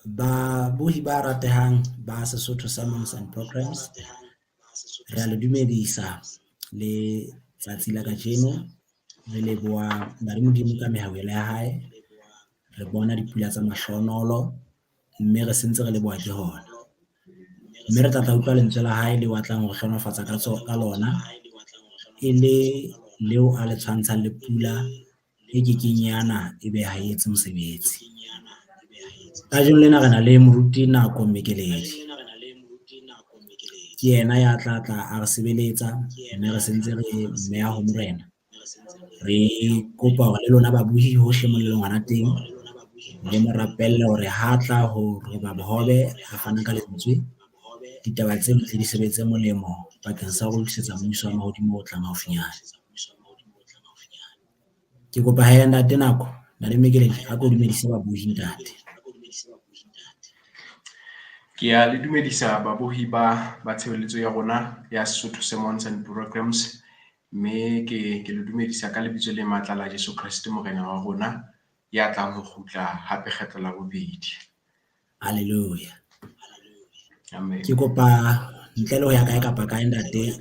Babohi ba ratehang ba Sesotho Sermons and Programs, re a le dumedisa le tsatsi la kajeno. Re leboha Ntate Modimo ka mehauhelo ya hae. Re bona dipula tsa mahlonolo, mme re sentse re leboha ke hona. Mme re tla tla utlwa lentswe la hae leo a tlang ho hlohonolofatsa ka ka lona, e le leo a le tshwantshang le pula e kekeng ya na ebe ha e etse mosebetsi. Kajeno lena re na le Moruti Nako Mmekeledi. Ke yena ya tla tla a re sebeletsa, mme re sentse re mmeha ho Morena. Re kopa hore le lona babohi hohle mo le leng hona teng, le mo rapelle hore ha tla ho roba bohobe, a fana ka lentswe. Ditaba tseo di tle di sebetse molemo bakeng sa ho lokisetsa mmuso wa mahodimo o tlang haufinyane. Ke kopa hee ntate Nako, Ntate Mmekeledi a ko dumedise babohi ntate. Ke a le dumedisa babohi ba tshebeletso ya rona ya Sesotho Sermons and Programs, mme ke le dumedisa ka lebitso le matla la Jesu Kreste Morena wa rona ya tlang ho kgutla hape kgetlo la bobedi. Hallelujah. Amen. Ke kopa ntle le ho ya kae kapa kae ntate,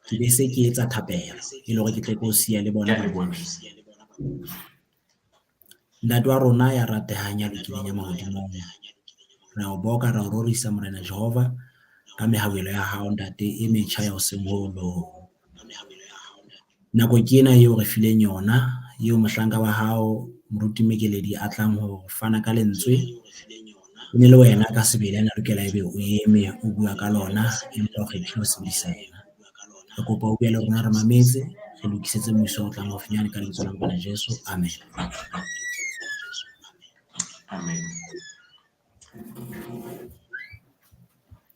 ke be se ke etsa thapelo e le hore ke tle ke o siya le bona Ke a leboha. babohi. Ntate wa rona ya ratehang ya lokileng ya mahodimong, re a o boka, re a o rorisa Morena Jehova ka mehauhelo ya hao ntate e metjha ya hoseng ho le ho. Nako ke ena eo re fileng yona, eo mohlanka wa hao Moruti Mmekeledi a tlang ho fana ka lentswe. E ne le wena ka sebele a na lokela ebe o eme o bua ka lona, empa o kgethile ho sebedisa yena. Re kopa o bue le rona re mametse, re lokisetse mmuso o tlang haufinyane ka lebitso la Morena Jesu. Amen. Amen.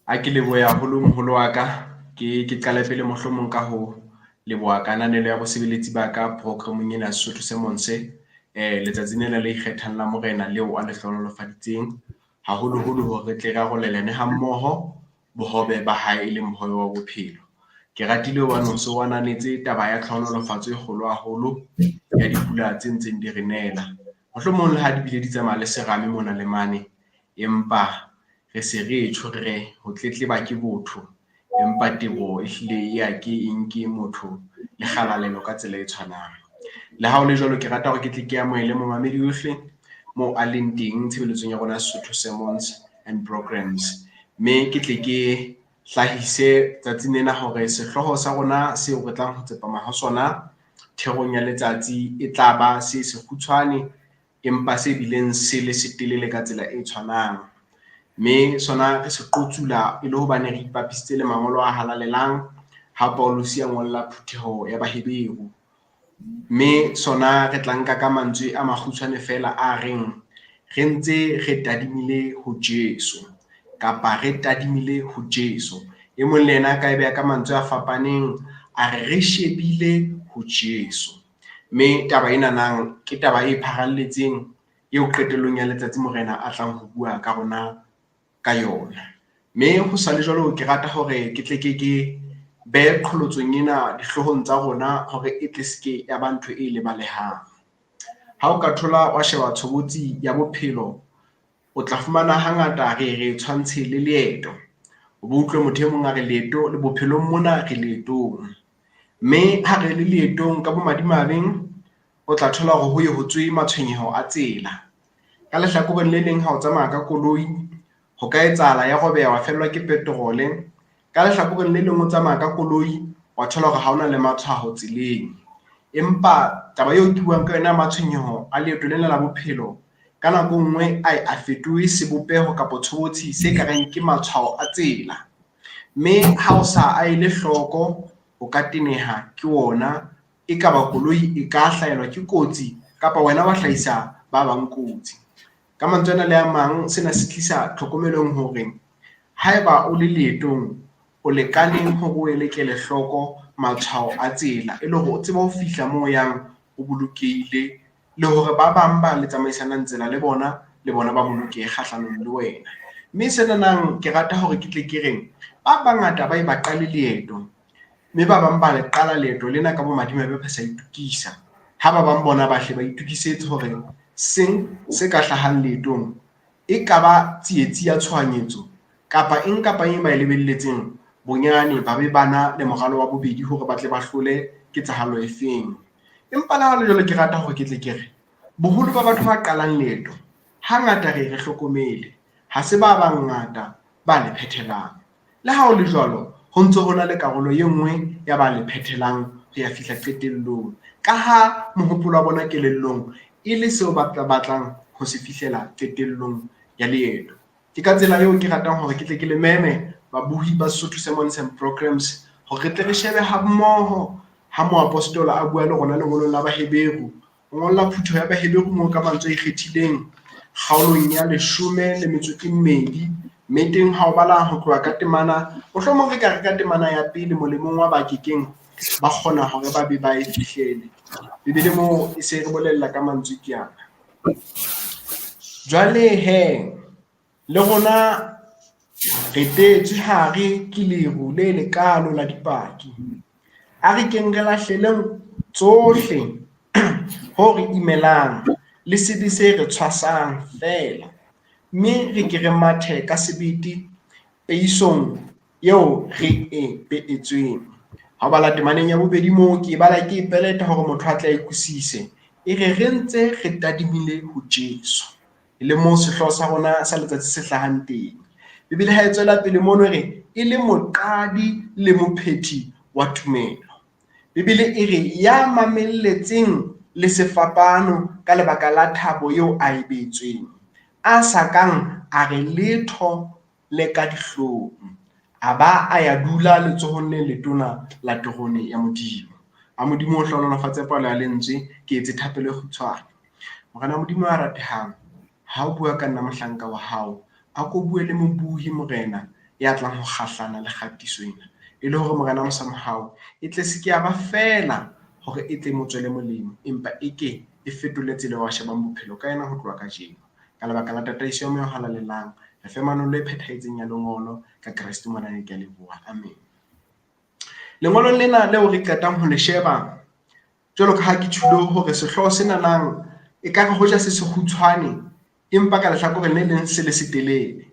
A ke lebohe haholo moholo wa ka. Ke qale pele mohlomong ka ho leboha kananelo ya bosebeletsi ba ka programong ena ya Sesotho Sermons, letsatsing lena le ikgethang la Morena leo a le hlohonolofaditseng, haholoholo hore re tle re arolelane hammoho bohobe ba hae e leng bohobe ba bophelo. Ke ratile hobane o so o ananetse taba ya tlhohonolofatso e kgolo haholo ya dipula tse ntseng di re nela. Mohlomong le ha di bile di tsamaya le serame mona le mane, empa re se re tjho re re ho tletleba ke botho, empa teboho e hlile e ya ke e nke motho le kgalalelo ka tsela e tshwanang. Le ha ho le jwalo, ke rata hore ke tle ke amohele momamedi yohle moo a leng teng tshebeletsong ya rona ya Sesotho Sermons and Programs, mme ke tle ke hlahise tsatsing lena hore sehlooho sa rona seo re tlang ho tsepama ho sona therong ya letsatsi e tla ba se sekgutshwane empa se bileng se le setelele ka tsela e tshwanang. Mme sona re se qotsula e le hobane re ipapisitse le mangolo a halalelang ha Paulus a ngolla phutheho ya Baheberu. Mme sona re tla nka ka mantswe a makgutshwane feela a reng re ntse re tadimile ho Jesu, kapa re tadimile ho Jesu. E mong le yena a ka e beha ka mantswe a fapaneng a re re shebile ho Jesu. Mme taba ena nang ke taba e pharalletseng eo qetellong ya letsatsi Morena a tlang ho bua ka rona ka yona. Mme ho sa le jwalo, ke rata hore ke tle ke behe qholotsong ena dihloohong tsa rona hore e tle se ke ya ba ntho e lebalehang. Ha o ka thola wa sheba tshobotsi ya bophelo, o tla fumana hangata re re tshwantshe le leeto. O bo utlwe motho e mong a re leeto le bophelong mona re leetong. Mme ha re le leetong ka bomadimabe, o tla thola hore ho ye ho tswe matshwenyeho a tsela. Ka lehlakoreng le leng ha o tsamaya ka koloi, ho ka etsahala ya robeha wa fellwa ke petrol-e. Ka lehlakoreng le leng o tsamaya ka koloi, wa thola hore ha hona le matshwao tseleng. Empa taba eo ke buang ka yona ya matshwenyeho a leeto lena la bophelo, ka nako e nngwe a ye a fetohe sebopeho kapa tshobotsi se ka reng ke matshwao a tsela. Mme ha o sa a ele hloko, o ka teneha ke ona, ekaba koloi e ka hlahelwa ke kotsi kapa wena wa hlahisa ba bang kotsi. Ka mantswe ana le a mang, sena se tlisa tlhokomelong hore haeba o le leetong, o lekaneng hore o ele kelohloko matshwao a tsela e le hore o tsebe ho fihla moo o yang o bolokehile le hore ba bang ba le tsamaisanang tsela le bona le bona ba bolokehe kgahlanong le wena. Mme sena nang ke rata hore ke tle ke reng ba bangata ba e ba qale leeto, mme ba bang ba le qala leeto lena ka bomadimabe ba sa itokisa, ha ba bang bona ba hle ba itokisetse hore seng se ka hlahang leetong E ka ba tsietsi ya tshohanyetso kapa eng kapa eng ba e lebelletseng, bonyane ba be ba na le moralo wa bobedi hore ba tle ba hlole ketsahalo efeng. Empa le ha ho le jwalo ke rata hore ke tle ke re, boholo ba batho ba qalang leeto, hangata re re hlokomele, ha se ba bangata ba le phethelang. Le ha ho le jwalo, ho ntse ho na le karolo e nngwe ya ba le phethelang ho ya fihla qetellong, ka ha mohopolo wa bona kelellong e le seo ba batlang ho se fihlela qetellong ya leeto. Ke ka tsela eo ke ratang hore ke tle ke le meme babohi ba Sesotho Sermons and Programs hore re tle re shebe hammoho ha moapostola a bua le rona lengolong la Baheberu. O ngolla phutheho ya Baheberu moo ka mantswe a ikgethileng kgaolong ya 12, mme teng ha o bala ho tloha ka temana, mohlomong re ka re ka temana ya pele molemong wa ba ke keng ba kgona hore ba be ba e fihlele. Bibele moo e se re bolella ka mantswe ke ana. Jwale he, le rona re teetswe hare ke leru le lekaalo la dipaki. A re keng re lahleleng tsohle ho re imelang le sebe se re tshwasang feela, mme re ke re mathe ka sebete peisong eo re e beetsweng. Ha o bala temaneng ya bobedi moo, ke e bala ke e peleta hore motho a tle a utlwisise. E re re ntse re tadimile ho Jesu, e le moo sehlooho sa rona sa letsatsi se hlahang teng. Bibele ha e tswela pele mono e re e le moqadi le mophethi wa tumelo. Bibele e re ya mamelletseng le sefapano ka lebaka la thabo eo a e beetsweng, a sa kang a re letho le ka dihlong, a ba a ya dula letsohong le letona la terone ya Modimo. A Modimo o hlohonolofatse palo ya lentswe, ke etse thapelo e kgutshwane. Morena Modimo ya ratehang, ha o bua ka nna mohlanka wa hao, a ko bue le mobuhi, Morena, ya tlang ho kgahlana le kgatiso ena, e le hore Morena mosa mohau e tle se ke ya ba feela hore e tle mo tswele molemo, empa e ke e fetole tsela eo a shebang bophelo ka yona ho tloha kajeno. Ka lebaka la tataiso ya Moya o Halalelang, re fe manollo e phethahetseng ya Lengolo ka Kreste Morena, ke a leboha. Amen. Lengolong lena leo re qetang ho le sheba, jwalo ka ha ke tjhulo hore sehlooho sena nang ekare hoja se sekgutshwane, empa ka lehlakoreng le leng se le setelele.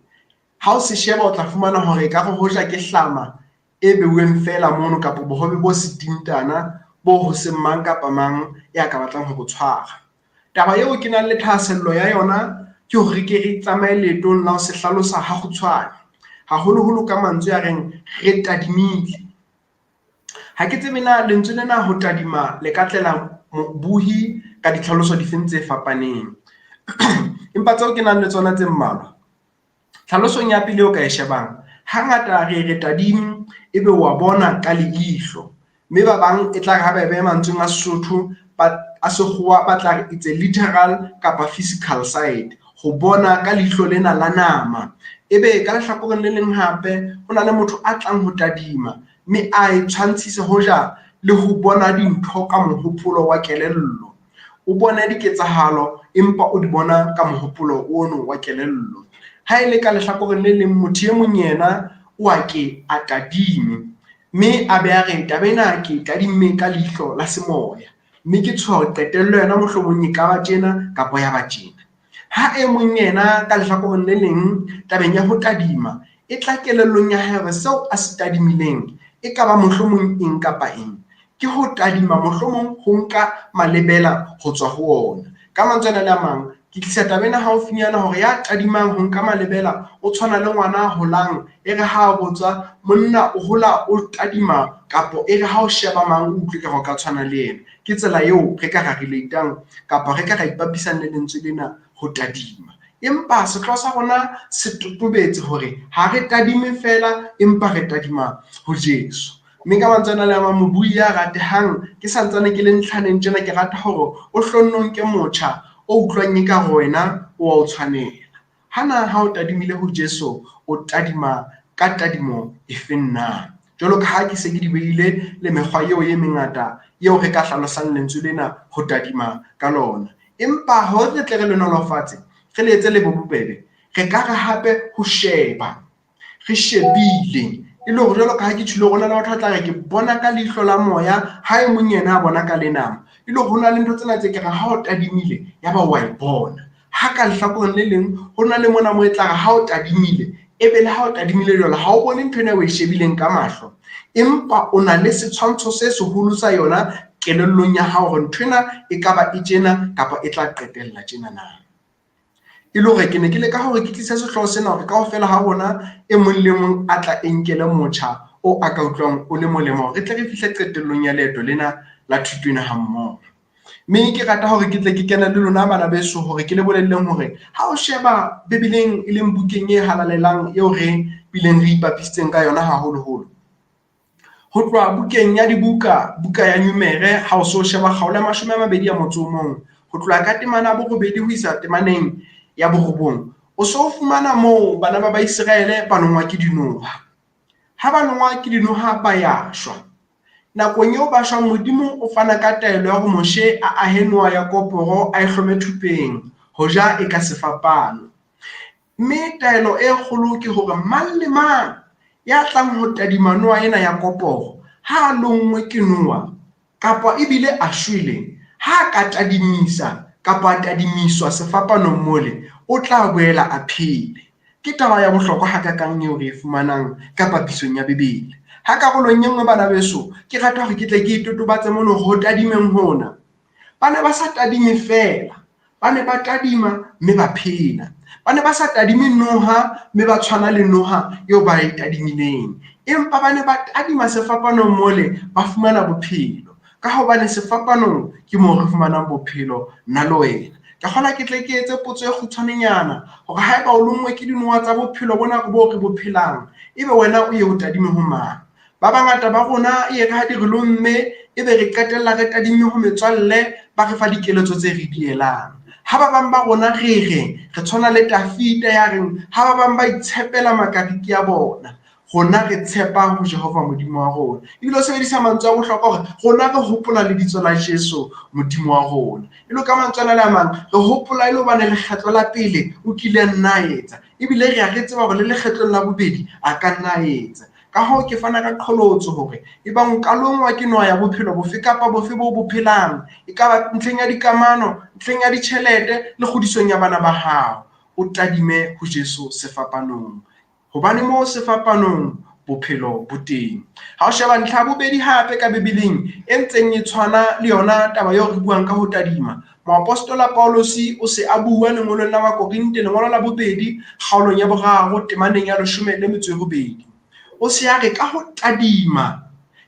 Ha o se sheba o tla fumana hore ekare hoja ke hlama e beuweng feela mono kapa bohobe bo setintana bo ho seng mang kapa mang ya ka batlang ho bo tshwara. Taba eo ke nang le thahasello ya yona ke hore re ke re tsamaye leetong la ho se hlalosa ha kgutshwane, haholoholo ka mantswe a reng re tadimile. Ha ke tsebe na lentswe lena ho tadima le ka tlela mobohi ka ditlhaloso difeng tse fapaneng. Empa tseo ke nang le tsona tse mmalwa. Tlhalosong ya pele eo ka e shebang, hangata re re tadime ebe wa bona ka leihlo. Mme ba bang e tla re ha ba e beha mantsweng a Sesotho ba a Sekgowa ba tla re it's a literal kapa physical side, ho bona ka leihlo lena la nama. Ebe ka lehlakoreng le leng hape ho na le motho a tlang ho tadima mme a e tshwantshise hoja le ho bona dintho ka mohopolo wa kelello. O bone diketsahalo empa o di bona ka mohopolo ono wa kelello. Ha e le ka lehlakoreng le leng motho e mong yena o a ke a tadime mme a be a re taba ena ke e tadimme ka leihlo la semoya mme ke tshoha hore qetello yona mohlomong e ka ba tjena kapa ya ba tjena. Ha e mong yena ka lehlakoreng le leng tabeng ya ho tadima e tla kelellong ya hae hore seo a se tadimileng e ka ba mohlomong eng kapa eng. Ke ho tadima mohlomong ho nka malebela ho tswa ho ona. Ka mantswe ana le a mang, ke tlisa taba ena haufinyana hore ya tadimang ho nka malebela o tshwana le ngwana a holang, e re ha a botswa monna o hola o tadima kapo e re ha o sheba mang o utlwe ekare o ka tshwana le yena. Ke tsela eo re ka ra relate-ang kapa re ka ra ipapisang le lentswe lena ho tadima. Empa sehlooho sa rona se totobetse hore ha re tadime feela empa re tadima ho Jesu. Mme ka mantswe ana le a mang, mobui ya ratehang, ke santsane ke le ntlhaneng tjena, ke rata hore o hlonnong ke motjha o utlwang ekare wena o wa o tshwanela. Hana ha o tadimile ho Jesu, o tadima ka tadimo efeng na? Jwalo ka ha ke se ke di beile le mekgwa eo e mengata eo re ka hlalosang lentswe lena ho tadima ka lona. Empa hore re tle re le nolofatse, re le etse le be bobebe, re ka re hape ho sheba, re shebile. E le hore jwalo ka ha ke tjholo hore ho na le batho ba tla re ke bona ka leihlo la moya, ha e mong yena a bona ka le nama. E le hore ho na le ntho tsena tse ka reng ha o tadimile yaba wa e bona. Ha ka lehlakoreng le leng ho na le mona mo e tla re ha o tadimile, ebe le ha o tadimile jwalo ha o bone ntho ena o e shebileng ka mahlo, empa o na le setshwantsho se seholo sa yona kelellong ya hao hore ntho ena e ka ba e tjena kapa e tla qetella tjena na. E le hore ke ne ke leka hore ke tlise sehlooho sena hore kaofela ha rona e mong le mong a tla e nkele motjha o a ka utlwang o le molemo hore re tle re fihle qetellong ya leeto lena la thuto ena ha mmoho. Mme ke rata hore ke tle ke kene le lona bana beso hore ke le bolelleng hore ha o sheba Bibeleng e leng bukeng e halalelang eo re bileng re ipapisitseng ka yona haholoholo. Ho tloha bukeng ya dibuka, buka ya Numere, ha o so sheba kgaolo ya 21, ho tloha ka temana ya 8 ho isa temaneng ya 9, o so fumana moo bana ba Baiseraele ba longwa ke dinoha. Ha ba longwa ke dinoha ba ya shwa. Nakong eo ba shwang, Modimo o fana ka taelo ya hore Moshe a ahe noha ya koporo a e hlome thupeng, hoja e ka sefapano. Mme taelo e kgolo ke hore mang le mang ya tlang ho tadima noha ena ya koporo ha a lonngwe ke noha kapa ebile a shwele, ha a ka tadimisa kapa a tadimiswa sefapanong mole, o tla boela a phele. Ke taba ya bohlokwa hakakang eo re e fumanang ka papisong ya Bibele. Ha karolong e nngwe bana beso, ke rata hore ke tle ke itotobatse mono ho tadimeng hona. Ba ne ba sa tadime feela, ba ne ba tadima mme ba phela. Ba ne ba sa tadime noha mme ba tshwana le noha eo ba e tadimileng, empa ba ne ba tadima sefapanong mole ba fumana bophelo. Ka hobane sefapanong ke moo re fumanang bophelo nna le wena. Ke kgola ke tle ke etse potso e kgutshwanenyana hore haeba o lonngwe ke dinoha tsa bophelo bona bo re bo phelang, ebe wena o ye o tadime ho mang? Ba bangata ba rona e re ha di re lomme, ebe re qetella re tadimme ho metswalle ba re fa dikeletso tse re dielang. Ha ba bang ba rona re re re tshwana le Tafita ya reng ha ba bang ba itshepela makariki a bona, rona re tshepa ho Jehova Modimo wa rona. Ebile o sebedisa mantswe a bohlokwa hore rona re hopola lebitso la Jesu Modimo wa rona. E le ka mantswe ana le a mang, re hopola e le hobane lekgetlo la pele o kile nna a etsa, ebile re a re tseba hore le lekgetlong la bobedi a ka nna a etsa. Ka hoo ke fana ka qholotso hore ebang o ka longwa ke noha ya bophelo bofe kapa bofe bo bo phelang, e ka ba ntlheng ya dikamano, ntlheng ya ditjhelete le kgodisong ya bana ba hao, o tadime ho Jesu sefapanong. Hobane moo sefapanong bophelo bo teng. Ha o sheba ntlha ya bobedi hape ka Bibeleng e ntseng e tshwana le yona taba eo re buang ka ho tadima, moapostola Paulosi o se a bua lengolong la Bakorinte, lengolo la 2, kgaolong ya 3, temaneng ya 18. O se a re ka ho tadima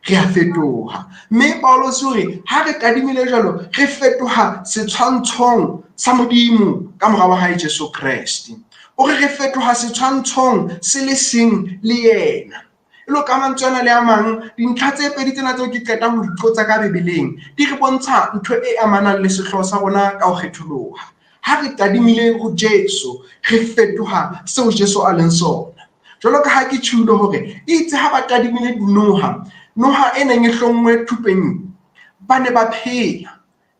re a fetoha. Mme Paulosi o re ha re tadimile jwalo re fetoha setshwantshong sa Modimo ka mora wa hae Jesu Kreste. O re re fetoha setshwantshong se le seng le yena. E lo ka mantswe ana le a mang, dintlha tse pedi tsena tseo ke qetang ho di qotsa ka Bibeleng di re bontsha ntho e amanang le sehlooho sa rona ka ho kgetholoha. Ha re tadimile ho Jesu, re fetoha seo Jesu a leng sona. Jwalo ka ha ke tjhulo hore itse ha ba tadimile noha, noha e neng e hlonngwe thupeng, ba ne ba phela.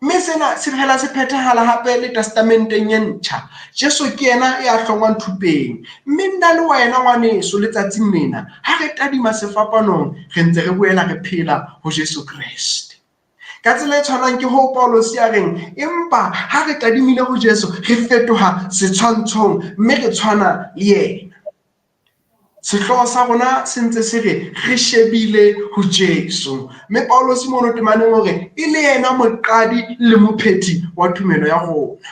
Mme sena se fela se phethahala hape le testamenteng e ntjha. Jesu ke yena ya hlongwang thupeng. Mme nna le wena ngwaneso letsatsing lena, ha re tadima sefapanong, re ntse re boela re phela ho Jesu Kreste. Ka tsela e tshwanang ke ho Paulosi a reng, empa ha re tadimile ho Jesu, re fetoha setshwantshong mme re tshwana le yena. Sehlooho sa rona se ntse se re re shebile ho Jesu. Mme Paulosi mono temaneng hore e le yena moqadi le mophethi wa tumelo ya rona.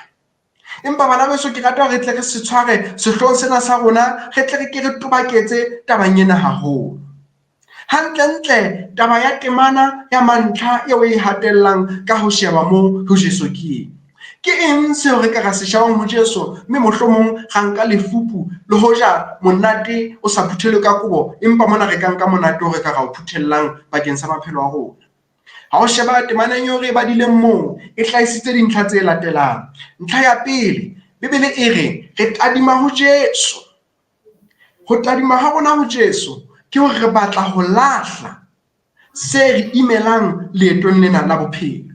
Empa bana beso ke rata hore re tle re se tshware sehlooho sena sa rona, re tle re ke re tobaketse tabeng ena haholo. Hantlentle taba ya temana ya mantlha eo e hatellang ka ho sheba mo ho Jesu ke eng? Ke eng seo re ka ra se shebang ho Jesu mme mohlomong ra nka lefupu le hoja monate o sa phuthelwe ka kobo, empa mona re ka nka monate o re ka ra o phuthellang bakeng sa maphelo a rona. Ha o sheba temaneng eo re e badileng moo, e hlahisitse dintlha tse latelang. Ntlha ya pele, Bibele e re re tadima ho Jesu. Ho tadima ha rona ho Jesu ke hore re batla ho lahla se re imelang leetong lena la bophelo.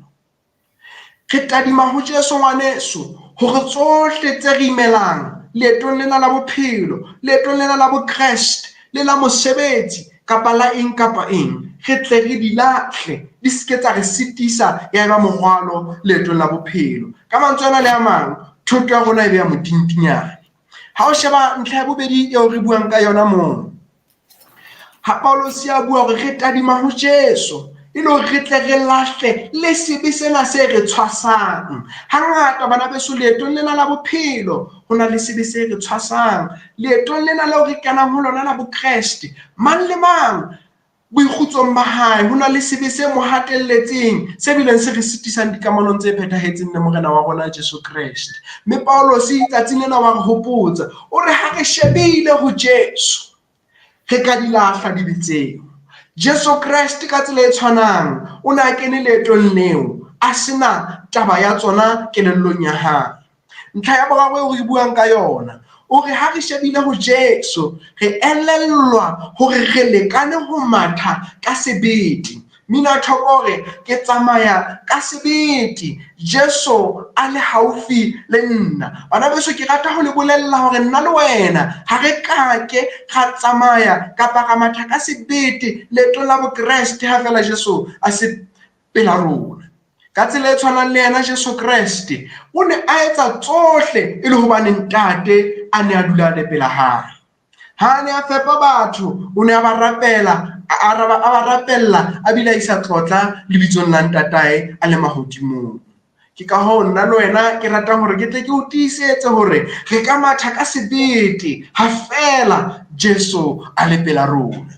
Re tadima ho Jesu ngwaneso hore tsohle tse re imelang leetong lena la bophelo, leetong lena la bokreste, le la mosebetsi kapa la eng kapa eng, re tle re di lahle, di se ke tsa re sitisa ya eba morwalo leetong la bophelo. Ka mantswe ana le a mang, Thoto ya rona e be ya motintinyane. Ha o sheba ntlha ya bobedi eo re buang ka yona moo, ha Paulosi a bua hore re tadima ho Jesu e le hore re tle re lahle le sebe sena se re tshwasang. Hangata bana beso leetong lena la bophelo ho na le sebe se re tshwasang. Leetong lena leo re kenang ho lona la Bokreste, mang le mang boikgutsong ba hae ho na le sebe se mo hatelletseng se bileng se re sitisang dikamanong tse phethahetseng le Morena wa rona Jesu Kreste. Mme Paulosi tsatsing lena wa re hopotsa, o re ha re shebile ho Jesu re ka di lahla dibe tseo. Jesu Kreste ka tsela e tshwanang o ne a kene leetong leo a sena taba ya tsona kelellong ya hae. Ntlha ya boraro eo re buang ka yona, o re ha re shebile ho Jesu re elellwa hore re lekane ho matha ka sebete. Mina Thoko re ke tsamaya ka sebete Jesu a le haufi le nna. Bana beso ke rata ho le bolella hore nna le wena ha re kake ra tsamaya kapa ra matha ka sebete leetong la Bokreste ha fela Jesu a se pela rona. Ka tsela e tshwanang le yena Jesu Kreste o ne a etsa tsohle e le hobane Ntate a ne a dula a le pela hae. Ha a ne a fepa batho, o ne a ba rapela, a ba rapella, a bile a isa tlotla lebitsong la Ntatae a le mahodimong. Ke ka hoo nna le wena ke ratang hore ke tle ke o tiisetse hore re ka matha ka sebete ha feela Jesu a le pela rona.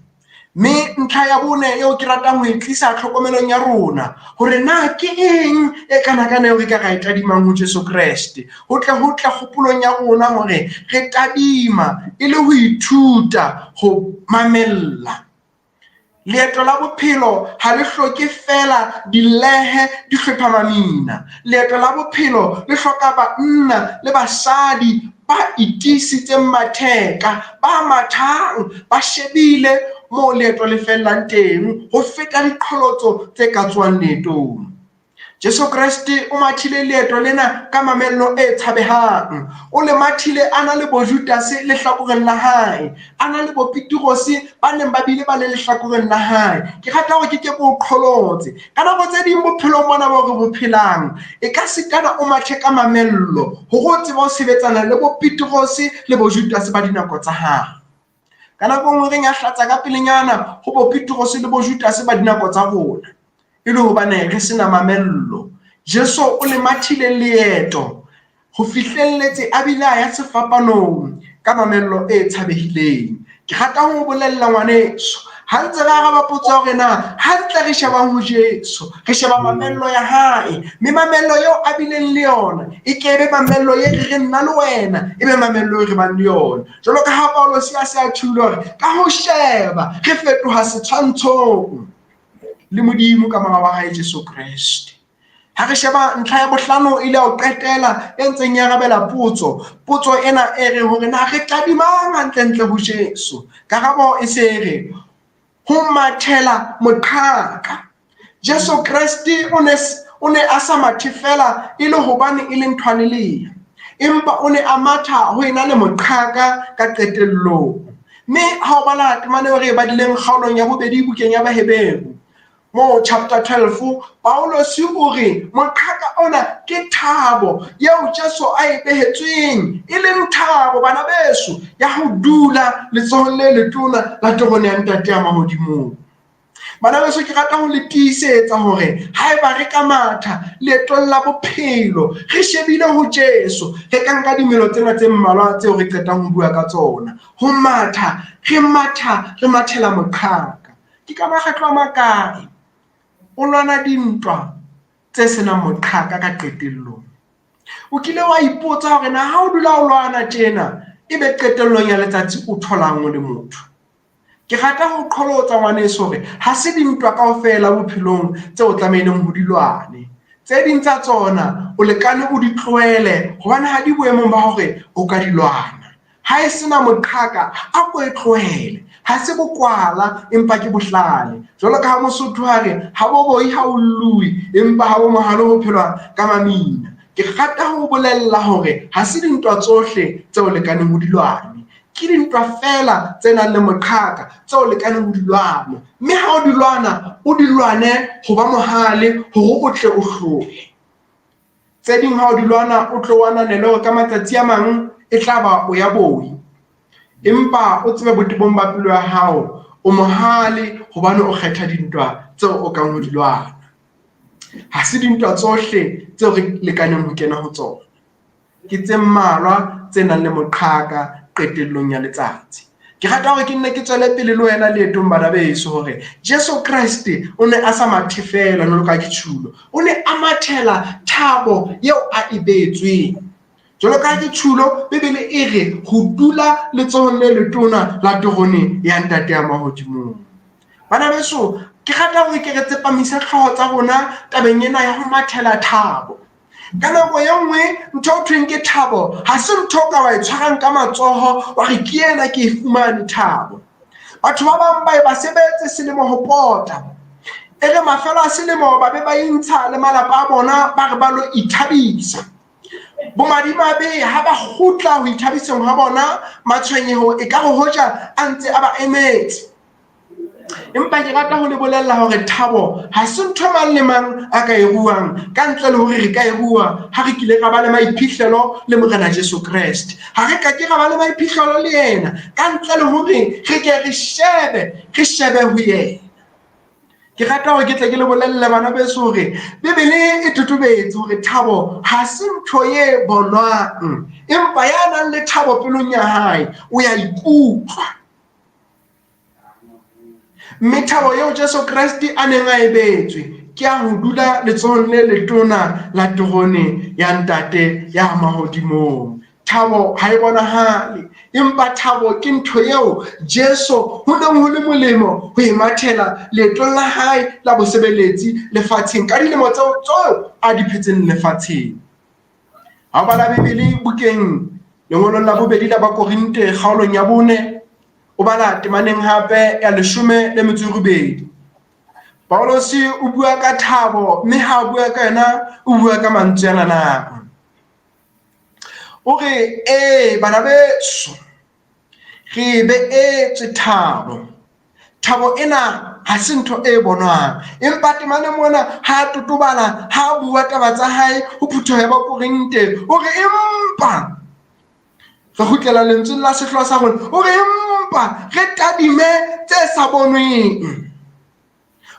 Mme ntlha ya bone eo ke ratang ho e tlisa tlhokomelong ya rona hore na ke eng e kanakana eo re ka ra e tadimang ho Jesu Kreste, ho tle ho tle kgopolong ya rona hore re tadima e le ho ithuta ho mamella. Leeto la bophelo ha le hloke feela dilehe di hlopha mamina. Leeto la bophelo le hloka banna le basadi ba itiisitseng matheka, ba mathang, ba shebile moo leeto le fellang teng ho feta diqholotso tse ka tswang leetong. Jesu Kreste o mathile leeto lena ka mamello e tshabehang. O le mathile a na le bo Judase lehlakoreng la hae, a na le bo Petrose ba neng ba bile ba le lehlakoreng la hae. Ke rata hore ke ke ke o qholotse. Ka nako tse ding bophelong bona bo re bo phelang, e ka sitana o mathe ka mamello hore o tsebe ho sebetsana le bo Petrose le bo Judase ba dinako tsa hae. Ka nako e nngwe re nyahlatsa ka pelenyana ho bo Petrose le bo Judase ba dinako tsa rona, e le hobane re sena mamello. Jesu o le mathile leeto ho fihlelletse a bile a ya sefapanong ka mamello e tshabehileng. Ke rata ho o bolella ngwaneso, ha ntse re araba potso ya hore na hantle re shebang ho Jesu, re sheba mamello ya hae, mme mamello eo a bileng le yona e ke be mamello e re re nna le wena, e be mamello e re bang le yona. Jwalo ka ha Paulosi a se a tjhule hore ka ho sheba re fetoha setshwantshong le Modimo ka mora wa hae Jesu Kreste. Ha re sheba ntlha ya bohlano e ile ya ho qetela e ntseng e arabela potso, potso ena e reng hore na re tadimang hantlentle ho Jesu. Karabo e se e re ho mathela moqhaka. Jesu Kreste o ne a sa mathe feela e le hobane e le nthwane leya, empa o ne a matha ho ena le moqhaka ka qetellong. Mme ha o bala temana eo re e badileng kgaolong ya bobedi bukeng ya Baheberu, moo chapter 12, Paulosi o re moqhaka ona ke thabo eo Jesu a e behetsweng, e leng thabo bana beso ya ho dula letsohong le letona la terone ya Ntate ya mahodimong. Bana beso, ke rata ho le tiisetsa hore haeba re ka matha leetong la bophelo re shebile ho Jesu, re ka nka dimelo tsena tse mmalwa tseo re qetang ho bua ka tsona. Ho matha, re matha, re mathela moqhaka. Ke ka makgetlo a makae o lwana dintwa tse senang moqhaka ka qetellong? O kile wa ipotsa hore na ha o dula o lwana tjena, ebe qetellong ya letsatsi o tholang o le motho? Ke rata ho qholotsa ngwaneso hore ha se dintwa kaofela bophelong tse o tlamehileng ho di lwane. Tse ding tsa tsona o lekane o di tlohele hobane ha di boemong ba hore o ka di lwana. Ha e sena moqhaka, a ko e tlohele. Ha se bokwala, empa ke bohlale. Jwalo ka ha Mosotho a re, ha bo boi ha o llui, empa ha bo mohale ho phelwa ka mamina. Ke rata ho bolella hore ha se dintwa tsohle tse o lekaneng ho di lwane. Ke dintwa feela tse nang le moqhaka tse o lekaneng ho di lwana. Mme ha o di lwana, o di lwane ho ba mohale hore o tle o hlole. Tse ding ha o di lwana o tlo ananele hore ka matsatsi a mang e tla ba o ya boi. Empa o tsebe botebong ba pelo ya hao o mohale hobane o kgetha dintwa tseo o kang ho di lwana. Ha se dintwa tsohle tseo re lekaneng ho kena ho tsona. Ke tse mmalwa tse nang le moqhaka qetellong ya letsatsi. Ke rata hore ke nne ke tswele pele le wena leetong bana beso hore Jesu Kreste o ne a sa mathe feela jwalo ka ke tjhulo. O ne a mathela thabo eo a e beetsweng. Jwalo ka ke tjhulo, Bibele e re ho dula letsohong le letona la terone ya Ntate ya mahodimong. Bana beso, ke rata hore ke re tsepamise hlooho tsa rona tabeng ena ya ho mathela thabo. Ka nako e nngwe ntho o thweng ke thabo ha se ntho o ka wa e tshwarang ka matsoho wa re ke ena ke e fumane thabo. Batho ba bang ba e ba sebetse selemo ho pota. E re mafelo a selemo ba be ba intsha le malapa a bona ba re ba lo ithabisa. Bomadimabe ha ba kgutla ho ithabiseng ha bona matshwenyeho e ka re hoja a ntse a ba emetse. Empa ke rata ho le bolella hore thabo ha se ntho mang le mang a ka e ruang ka ntle le hore re ka e rua ha re kile ra ba le maiphihlelo le Morena Jesu Kreste. Ha re ka ke ra ba le maiphihlelo le yena ka ntle le hore re ke re shebe, re shebe ho yena. Ke rata hore ke tle ke le bolelle bana beso hore Bibele e totobetse hore thabo ha se ntho e bonwang, empa ya nang le thabo pelong ya hae o ya ikutlwa. Mme thabo eo Jesu Kreste a neng a e beetswe ke ya ho dula letsohong le letona la terone ya Ntate ya mahodimong. Thabo ha e bonahale, empa thabo ke ntho eo Jesu ho neng ho le molemo ho e mathela leetong la hae la bosebeletsi lefatsheng ka dilemo tseo tseo a di phetseng lefatsheng. Ha o bala Bibele bukeng lengolong la bobedi la Bakorinte kgaolong ya 4, o bala temaneng hape ya 18. Paulus o bua ka thabo, mme ha a bua ka yona o bua ka mantswe ana na. O re, ee bana beso, re beetswe thabo. Thabo ena ha se ntho e bonwang, empa temaneng mona ha a totobala ha a bua taba tsa hae ho phutheho ya Bakorinte, o re empa re kgutlela lentsweng la sehlooho sa rona, o re empa re tadime tse sa bonweng,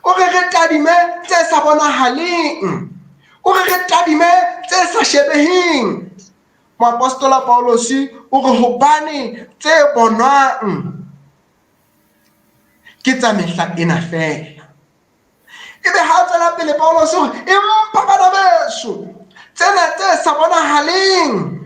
o re re tadime tse sa bonahaleng, o re re tadime tse sa shebeheng. Moapostola Paulus o re hobane tse bonwang ke tsa mehla ena feela. Ebe ha tswela pele Paulus o re empa bana beso, tsena tse sa bonahaleng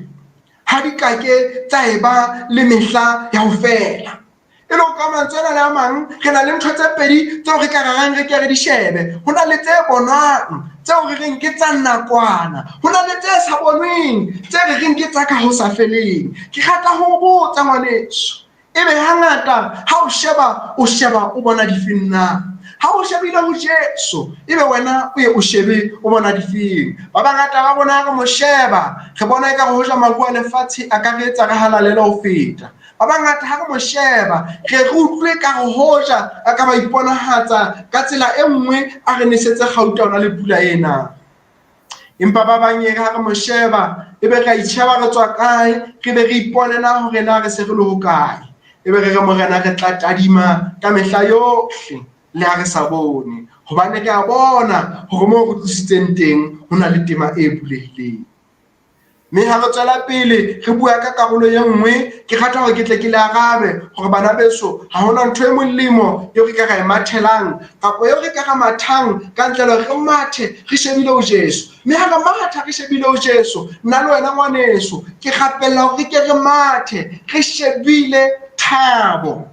ha di ka ke tsa eba le mehla ya ho fela. E le ho ka mantswe ana le a mang, re na le ntho tse pedi tseo re ka rarang re ke re di shebe. Ho na le tse bonwang tseo re reng ke tsa nakwana, ho na le tse sa bonweng tse re reng ke tsa ka ho sa feleng. Ke rata ho botsa ngwaneso, ebe hangata ha o sheba, o sheba o bona difeng na? Ha o shebile ho Jesu, ebe wena o ye o shebe o bona difeng? Ba bangata ba bona re mo sheba, re bona ekare hoja maruo a lefatshe a ka re etsa re halalele ho feta. Ba bangata ha re mo sheba, re re utlwe ka re hoja a ka ba iponahatsa ka tsela e nngwe a re nesetse kgauta ona le pula ena. Empa ba bang e re ha re mo sheba, ebe re a itjheba re tswa kae, re be re ipone na hore na re se re le hokae. Ebe re re Morena re tla tadima ka mehla yohle le ha re sa bone, hobane re a bona hore moo re tlositseng teng ho na le tema e bulehileng. Mme ha re tswela pele re bua ka karolo e nngwe, ke rata hore ke tle ke le arabe hore bana beso ha hona ntho e molemo eo re ka ra e mathelang kapa eo re ka ra mathang ka ntle le hore re mathe re shebile ho Jesu. Mme ha re matha re shebile ho Jesu, nna le wena ngwaneso, ke rapella hore re ke re mathe re shebile thabo,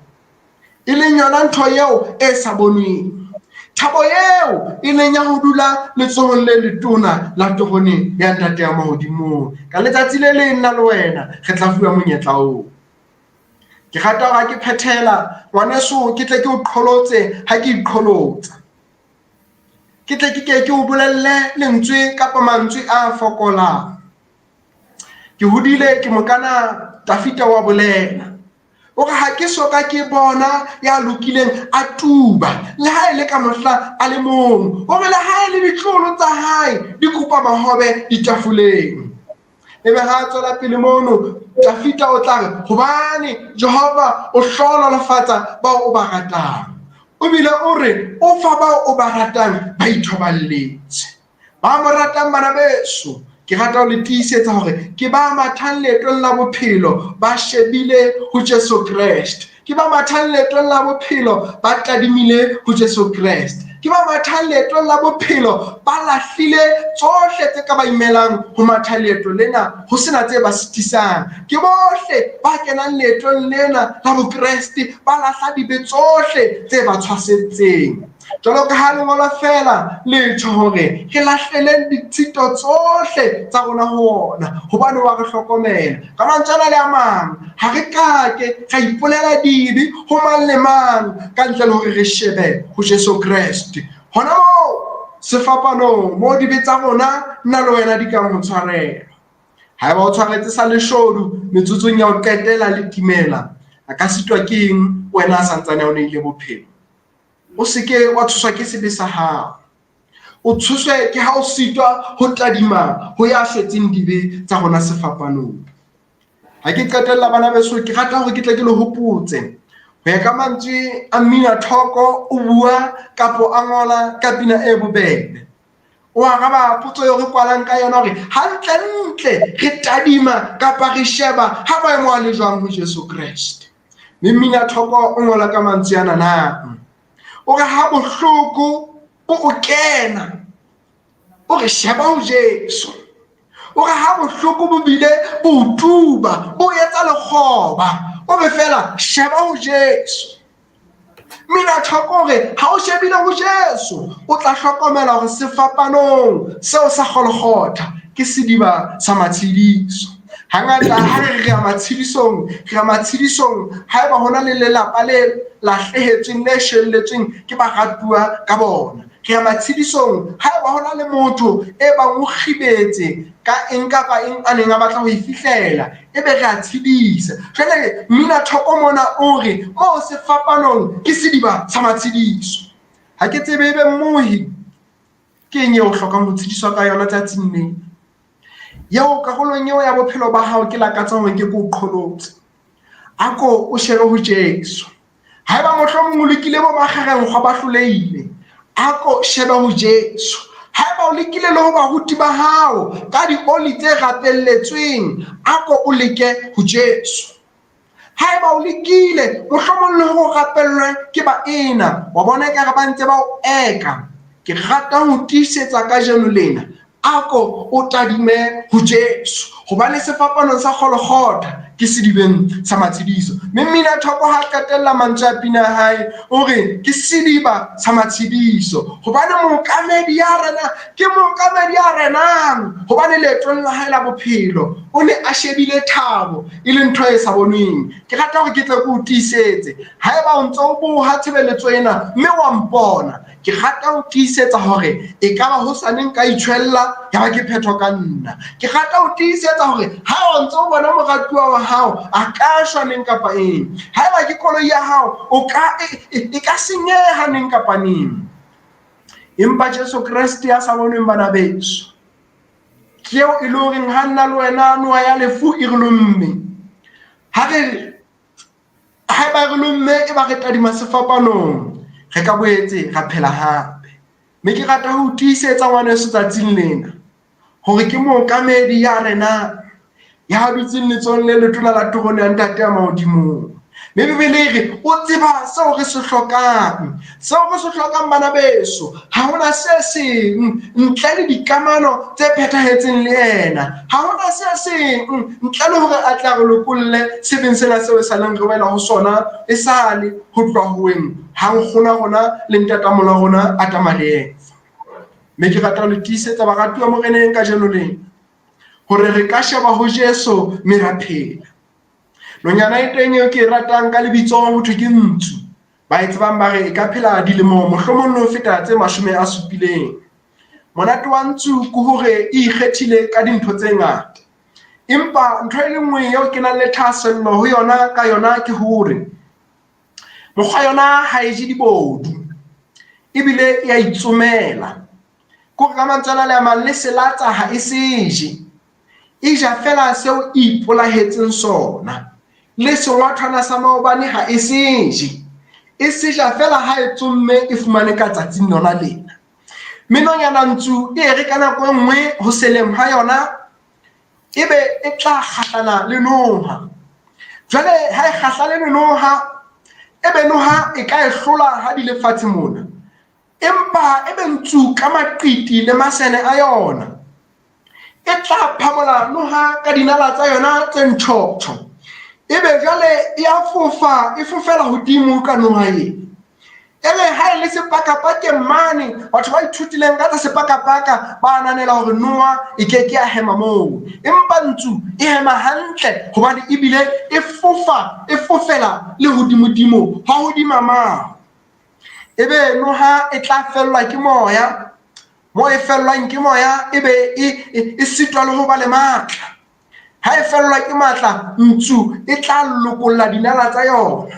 e leng yona ntho eo e sa bonweng. Thabo eo e leng ya ho dula letsohong le letona la terone ya Ntate ya mahodimong. Ka letsatsi le leng nna le wena re tla fuwa monyetla oo. Ke rata hore ha ke phethela ngwaneso, ke tle ke o qholotse ha ke iqholotsa. Ke tle ke ke ke o bolelle lentswe kapa mantswe a fokolang. Ke hodile ke mokana Dafita wa bolela. O re ha ke soka ke bona ya lokileng a tuba, le ha e le ka mohla a le mong. O re le ha e le ditlolo tsa hae di kopa mahobe ditafoleng. Ebe ha a tswela pele mono, Dafita o tla re, hobane Jehova o hlohonolofatsa bao o ba ratang. O bile o re o fa bao o ba ratang ba ithoballetse. Ba mo ratang bana beso, ke rata ho le tiisetsa hore ke ba mathang leetong la bophelo ba shebile ho Jesu Kreste. Ke ba mathang leetong la bophelo ba tadimile ho Jesu Kreste. Ke ba mathang leetong la bophelo ba lahlile tsohle tse ka ba imelang ho matha leeto lena, ho sena tse ba sitisang. Ke bohle ba kenang leetong lena la Bokreste ba lahla dibe tsohle tse ba tshwasetseng. Jwalo ka ha lengolo feela le tjho hore re lahleleng ditshito tsohle tsa rona ho ona, hobane wa re hlokomela. Ka mantswe ana le a mang, ha re kake ra ipolela dibe ho mang le mang ka ntle le hore re shebe ho Jesu Kreste. Hona moo sefapanong, moo dibe tsa rona nna le wena di kang ho tshwarelwa. Haeba o tshwaretse sa leshodu metsotsong ya ho qetela le timela, a ka sitwa ke eng wena a santsane a o neile bophelo? O se ke wa tshoswa ke sebe sa hao. O tshoswe ke ha o sitwa ho tadima ho ya shwetseng dibe tsa rona sefapanong. Ha ke qetella bana beso, ke rata hore ke tle ke le hopotse ho ya ka mantswe a Mmina Thoko o bua kapo a ngola ka pina e bobebe. O araba potso eo re kwalang ka yona hore hantlentle re tadima kapa re sheba ha maemo a le jwang ho Jesu Kreste. Mme Mmina Thoko o ngola ka mantswe ana na. O re ha bohloko bo o kena, o re sheba ho Jesu. O re ha bohloko bo bile bo o tuba, bo etsa lekgoba, o re fela sheba ho Jesu. Mmina Thoko o re ha o shebile ho Jesu, o tla hlokomela hore sefapanong seo sa Golgotha ke sediba sa matshediso. Hangata ha re re ya matshedisong, re ya matshedisong haeba hona le lelapa le lahlehetsweng, le shwelletsweng ke baratuwa ka bona. Re ya matshedisong haeba hona le motho e bang o kgibetse ka eng kapa eng a neng a batla ho e fihlela, ebe re a tshedisa. Jwale Mmina Thoko mona o re moo sefapanong ke sediba sa matshediso. Ha ke tsebe ebe mmohi ke eng eo o hlokang ho tshediswa ka yona tsatsing lena. Eo karolong eo ya bophelo ba hao ke lakatsang hore ke ko qholotse. A ko o shebe ho Jesu. Haeba mohlomong o lekile bo makgerenkgwa ba hlolehile, a ko shebe ho Jesu. Haeba o lekile le ho baruti ba hao ka dioli tse rapelletsweng, a ko o leke ho Jesu. Haeba o lekile mohlomong le hore o rapellwe ke baena, wa bona ekare ba ntse ba o eka. Ke rata ho tiisetsa kajeno lena, a ko o tadime ho Jesu, hobane sefapanong sa Golgotha ke sedibeng sa matshediso. Mme Mmina Thoko ha qetella mantswe a pina ya hae, o re ke sediba sa matshediso, hobane mookamedi ya rena ke mookamedi ya renang, hobane leetong la hae la bophelo o ne a shebile thabo e le ntho e sa bonweng. Ke rata hore ke tle ke o tiisetse, haeba o ntse o boha tshebeletso ena mme wa mpona, ke rata ho tiisetsa hore e ka ba hosane nka itjhwella ya ba ke phetho ka nna. Ke rata ho tiisetsa hore ha o ntse o bona moratuwa wa hao a ka shwa neng kapa eng, haeba ke koloi ya hao o ka e ka senyeha neng kapa neng. Empa Jesu Kreste ya sa bonweng bana beso, ke eo e le horeng ha nna le wena noha ya lefu e re lomme, ha re haeba re lomme e ba re tadima sefapanong, re ka boetse ra phela hape. Mme ke rata ho tiisetsa ngwaneso tsatsing lena hore ke mookamedi ya renang, ya dutseng letsohong le letona la terone ya Ntate ya mahodimong. Mme Bibele e re o tseba seo re se hlokang. Seo re se hlokang bana beso, ha hona se seng ntle le dikamano tse phethahetseng le yena. Ha hona se seng ntle le hore a tla re lokolle sebeng sena seo e saleng re wela ho sona esale ho tloha ho weng ha nkgono rona le ntatamola rona Adama le Eva. Mme ke rata ho le tiisetsa baratuwa Moreneng kajeno lena hore re ka sheba ho Jesu mme ra phela. Nonyana e teng eo ke e ratang ka lebitso ho thwe ke ntsu. Ba e tsebang ba re e ka phela dilemo mohlomong le ho feta tse 70. Monate wa ntsu ke hore e ikgethile ka dintho tse ngata. Empa ntho e le nngwe eo ke nang le thahasello ho yona ka yona ke hore mokgwa yona ha e je dibodu ebile e a itsomela. Ke hore ka mantswe a le a mang le selatsa ha e se je. E ja feela seo e ipolahetseng sona. Le sengwathwana sa maobane ha e se je. E se ja feela ha e tsomme e fumane ka tsatsing lona lena. Mme nonyana ntsu e re ka nako e nngwe ho seleng ha yona ebe e tla kgahlana le noha. Jwale ha e kgahlane le noha, ebe noha e ka e hlola ha di le fatshe mona. Empa ebe ntsu ka maqiti le masene a yona e tla phamola noha ka dinala tsa yona tse ntjhotjho. Ebe jwale e a fofa, e fofela hodimo ka noha ena. Ebe ha e le sepakapakeng mane, batho ba ithutileng ka tsa sepakapaka ba ananela hore noha e ke ke ya hema moo. Empa ntsu e hema hantle hobane ebile e fofa, e fofela le hodimodimo ha hodima maru. Ebe noha e tla fellwa ke moya, mo e fellwang ke moya ebe e sitwa le ho ba le matla. Ha e fellwa ke matla, ntsu e tla lokolla dinala tsa yona.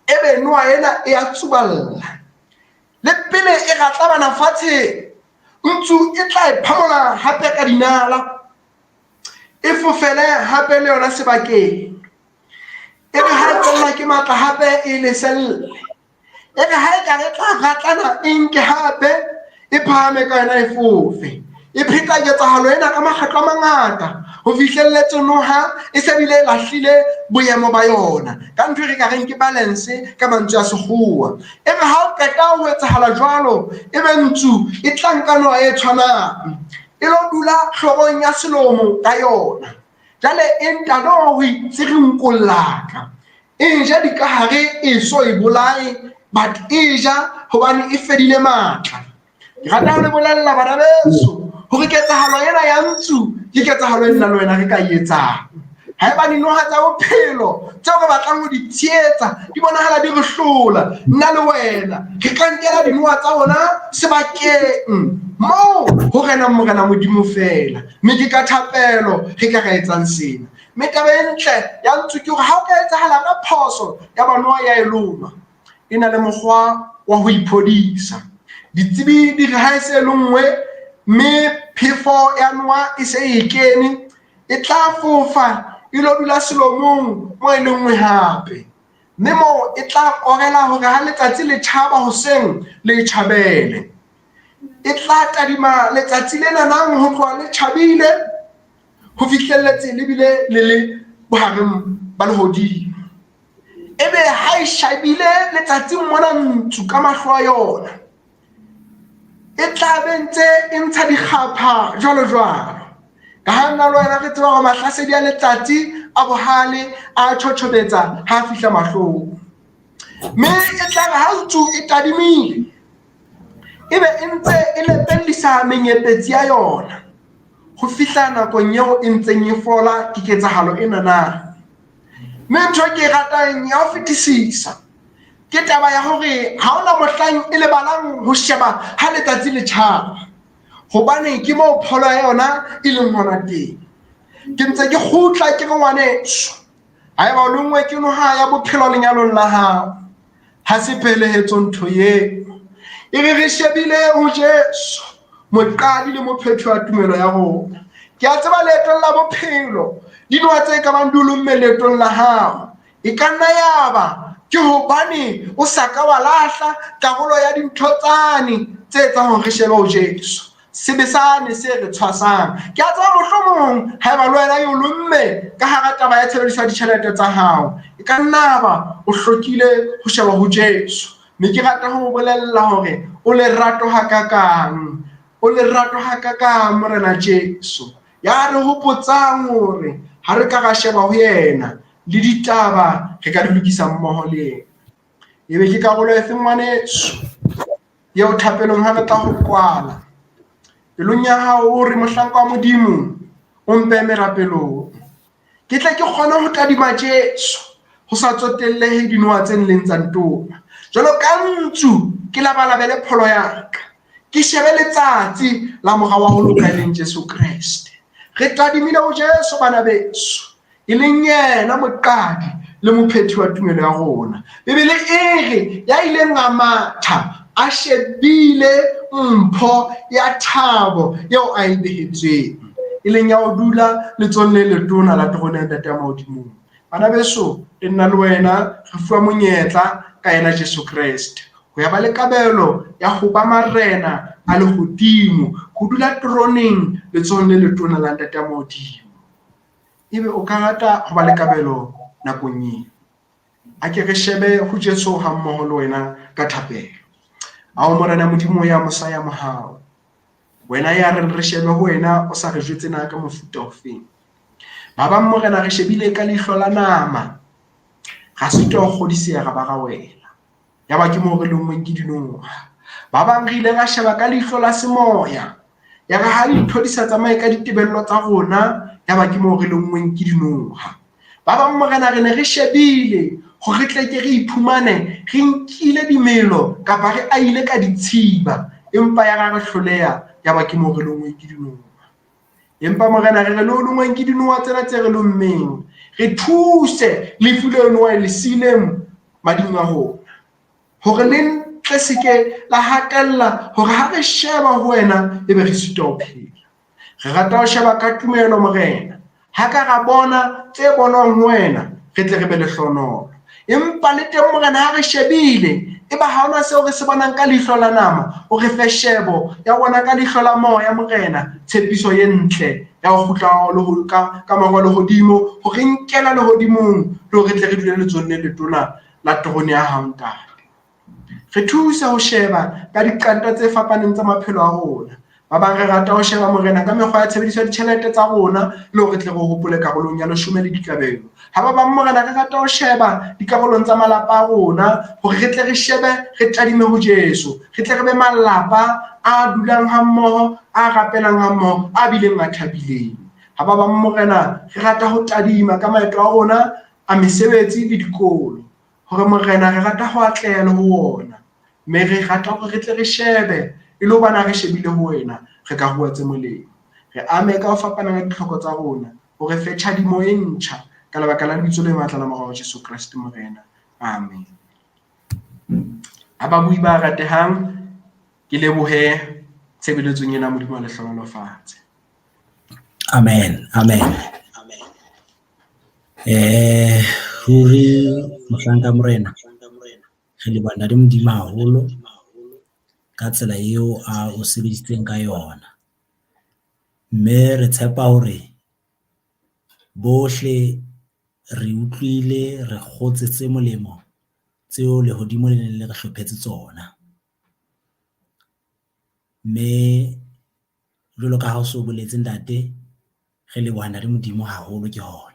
Ebe noha ena e a tsuballa. Le pele e ratlabana fatshe, ntsu e tla e phamola hape ka dinala. E fofele hape le yona sebakeng. Ebe ha e fellwa ke matla hape e leselle. Ebe ha e ka re tla ratlana e nke hape e phahame ka yona e fofe. E pheta ketsahalo ena ka makgetlo a mangata ho fihlelletse noha e se bile e lahlile boemo ba yona ka ntho e re ka reng ke balance ka mantswe a sekgowa. Ebe ha o qeta ho etsahala jwalo, ebe ntsu e tla nka noha e tshwanang e lo dula hlorong ya selomo ka yona. Jwale e ntano ho itshirinkollaka. E ja dikahare e so e bolaye, but e ja hobane e fedile matla. Ke rata ho le bolella bana beso hore ketsahalo ena ya ntsu ke ketsahalo e nna le wena re ka e etsang. Haeba dinoha tsa bophelo tseo re batlang ho di tshehetsa di bonahala di re hlola, nna le wena re ka nkela dinoha tsa rona sebakeng moo ho renang Morena Modimo feela. Mme ke ka thapelo re ka ra etsang sena. Mme taba e ntle ya ntsu ke hore ha o ka etsahala ka phoso ya ba noha ya e loma, e na le mokgwa wa ho iphodisa. Ditsebi di re ha e se lonngwe mme phefo ya noha e se e kene, e tla fofa e lo dula selomong mo e le nngwe hape. Mme moo e tla korela hore ha letsatsi le tjhaba hoseng le e tjhabele. E tla tadima letsatsi le nanang ho tloha le tjhabile ho fihlelletse le bile le le bohareng ba lehodimo. Ebe ha e shabile letsatsing mona ntsu ka mahlo a yona, e tla be ntse e ntsha dikgapha jwalo jwalo. Ka ha nna le wena re tseba hore mahlasedi a letsatsi a bohale a tjhotjhobetsa ha a fihla mahlong. Mme e tla re ha ntsu e tadimile, ebe e ntse e lepellisa menyepetsi ya yona ho fihla nakong eo e ntseng e fola ke ketsahalo ena na. Mme ntho e ke e ratang ya ho fetisisa ke taba ya hore ha hona mohlang e lebalang ho sheba ha letsatsi le tjhaba, hobane ke moo pholo ya yona e leng hona teng. Ke ntse ke kgutla ke re ngwaneso, haeba o lonngwe ke noha ya bophelo lenyalong la hao, ha se phelehetso ntho eo. E re re shebile ho Jesu, moqadi le mophethi wa tumelo ya rona. Ke a tseba leetong la bophelo, dinoha tse ka bang di o lomme leetong la hao, e ka nna yaba ke hobane o sa ka wa lahla karolo ya dintho tsane tse etsang hore re shebe ho Jesu. Sebe sane se re tshwasang. Ke a tseba mohlomong haeba le wena e o lomme ka hara taba ya tshebediso ya ditjhelete tsa hao, e ka nna ba o hlokile ho sheba ho Jesu. Mme ke rata ho o bolella hore o lerato hakakang, o lerato hakakang Morena Jesu, ya re hopotsang hore ha re ka ra sheba ho yena le ditaba re ka di lokisa mmoho le yena. Ebe ke karolo efe ngwaneso eo thapelong ha re tla ho kwala? Pelong ya hao o re, mohlanka wa Modimo, o mpe merapelong, ke tle ke kgone ho tadima Jesu ho sa tsotellehe dinoha tse nleng tsa ntoma. Jwalo ka ntsu ke labalabele pholo ya ka, ke shebe letsatsi la mora wa ho loka e leng Jesu Kreste. Re tadimile ho Jesu, bana beso, e leng yena moqadi le mophethi wa tumelo ya rona. Bibele e re ya ileng a matha a shebile mpho ya thabo eo a e behetsweng, e leng ya ho dula letsohong le letona la terone ya Ntate ya mahodimong. Bana beso, le nna le wena re fuwa monyetla ka yena Jesu Kreste ho ya ba le kabelo ya ho ba marena a lehodimo, ho dula teroneng letsohong le letona la Ntate ya mahodimo. Ebe o ka rata ho ba le kabelo nakong eo? A ke re shebe ho Jesu ha mmoho le wena ka thapelo. Ao Morena Modimo ya mosa ya mohau, wena ya reng re shebe ho wena o sa re jwetse na ka mofuta ofeng. Ba bang Morena re shebile ka leihlo la nama, ra sitwa ho kgodiseha ra ba ra wela. Ya ba ke moo re lonngweng ke dinoha. Ba bang re ile ra sheba ka leihlo la semoya, ya re ha dintho di sa tsamaye ka ditebello tsa rona, ya ba ke moo re lonngweng ke dinoha. Ba bang Morena re ne re shebile hore re tle ke re iphumane re nkile dimelo kapa re aile ka ditshiba, empa ya ra re hloleha, ya ba ke moo re lonngweng ke dinoha. Empa Morena re re le ho longweng ke dinoha tsena tse re lommeng, re thuse lefu leo noha e le siileng mading a rona, hore le ntle se ke la hatella hore ha re sheba ho wena ebe re sitwa ho phela. Re rata ho sheba ka tumelo Morena, ha ka ra bona tse bonwang ho wena, re tle re be lehlohonolo. Empa le teng Morena ha re shebile, eba ha hona seo re se bonang ka leihlo la nama, o re fe shebo ya bona ka leihlo la moya Morena, tshepiso ye ntle ya ho kgutla ha hao ka maru a lehodimo, ho re nkela lehodimong, le hore re tle re dule letsohong le letona la terone ya hao Ntate. Re thuse ho sheba ka diqanta tse fapaneng tsa maphelo a rona. Ba bang re rata ho sheba Morena ka mekgwa ya tshebediso ya ditjhelete tsa rona, le hore re tle re hopole karolong ya leshome le dikabelo. Ha ba bang Morena re rata ho sheba dikarolong tsa malapa a rona, hore re tle re shebe, re tadime ho Jesu, re tle re be malapa a dulang hammoho, a rapelang hammoho, a bileng a thabileng. Ha ba bang Morena re rata ho tadima ka maeto a rona a mesebetsi le dikolo, hore Morena re rata ho atleha le ho wona, mme re rata hore re tle re shebe e le hobane ha re shebile ho wena re ka rua tse molemo. Re ame ka ho fapana ka ditlhoko tsa rona, o re fe tjhadimo e ntjha ka lebaka la lebitso le matla la Mora wa Jesu Kreste Morena. Amen. Ha babui ba ratehang, ke lebohe tshebeletsong ena, Modimo a le hlohonolofatse. Amen, amen. Ruri mohlanka Morena, re leboha Ntate Modimo haholo ka tsela eo a o sebedisitseng ka yona. Mme re tshepa hore bohle re utlwile, re kgotse tse molemo tseo lehodimo le neng le re hlophetse tsona. Mme jwalo ka ha o so boletse ntate, re leboha Ntate Modimo haholo ke hona.